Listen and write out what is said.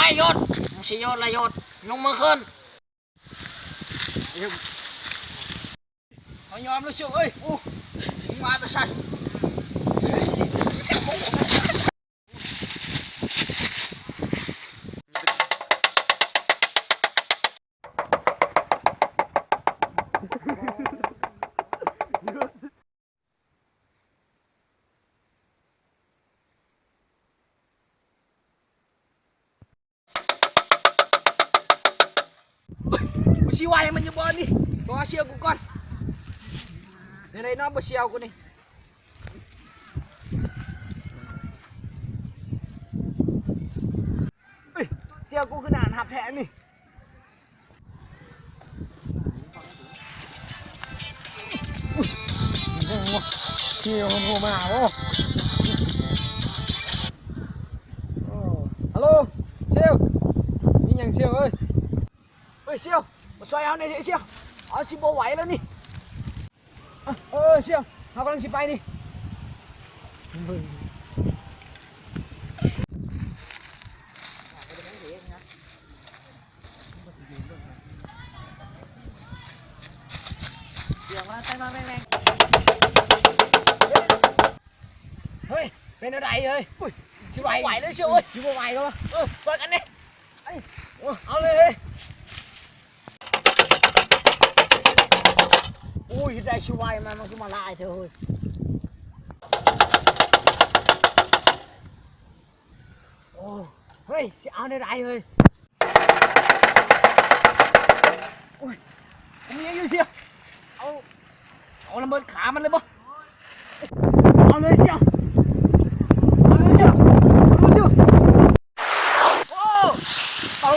ໄອ້ຍົດ ມຶງຊິຍົດລະຍົດ ຍົກມືຂຶ້ນ. ເຮົາຍອມແລ້ວຊຽວເອີຍ. ໂອ້ ມຶງມາແຕ່ໃສ? ບໍ່ຊິໄຫວມັນຢູ່ບໍ່ນີ້? ບໍ່ເຊື່ອກູກ່ອນ. ແນວໃດເນາະ ບໍ່ເຊື່ອກູນີ້? ເອີຍ ເຊື່ອກູຄືໜ້າຮັບແທ້ນີ້. ໂອ້ ຊຽວ ມັນໂທມາຫາບໍ່? ໂອ້ ຮັລໂຫຼ ຊຽວ ມີຫຍັງຊຽວເອີຍ? ເອີຍ ຊຽວ ມາຊ່ວຍເຮົາແດ່ຊຽວ ເຮົາຊິບໍ່ໄຫວແລ້ວນີ້. ເອີ ຊຽວ ເຮົາກຳລັງຊິໄປນີ້. ເຮີ້ຍ ເປັນແນວໃດເຮີ້ຍ? ຊິບໍ່ໄຫວແລ້ວຊຽວເອີຍ. ຊິບໍ່ໄຫວແລ້ວ ເອີ ຊ່ອຍກັນແດ່. ເອົາເລີຍ ໂອ້ຍ ໄດ້ຊິໄຫວ ມັນ ມັນຄືມາຫຼາຍແທ້ເຮີ້ຍ. ໂອ້ ເຮີ້ຍ ຊິເອົາແນວໃດເຮີ້ຍ? ໂອ້ຍ ມີຫຍັງຢູ່ຊຽວ? ເອົາ ເອົາລະເບີດຂາມັນເລີຍບໍ່? ເອົາເລີຍຊຽວ ເອົາເລີຍຊຽວ ເອົາເລີຍຊຽວ. ໂອ້ ເອົາ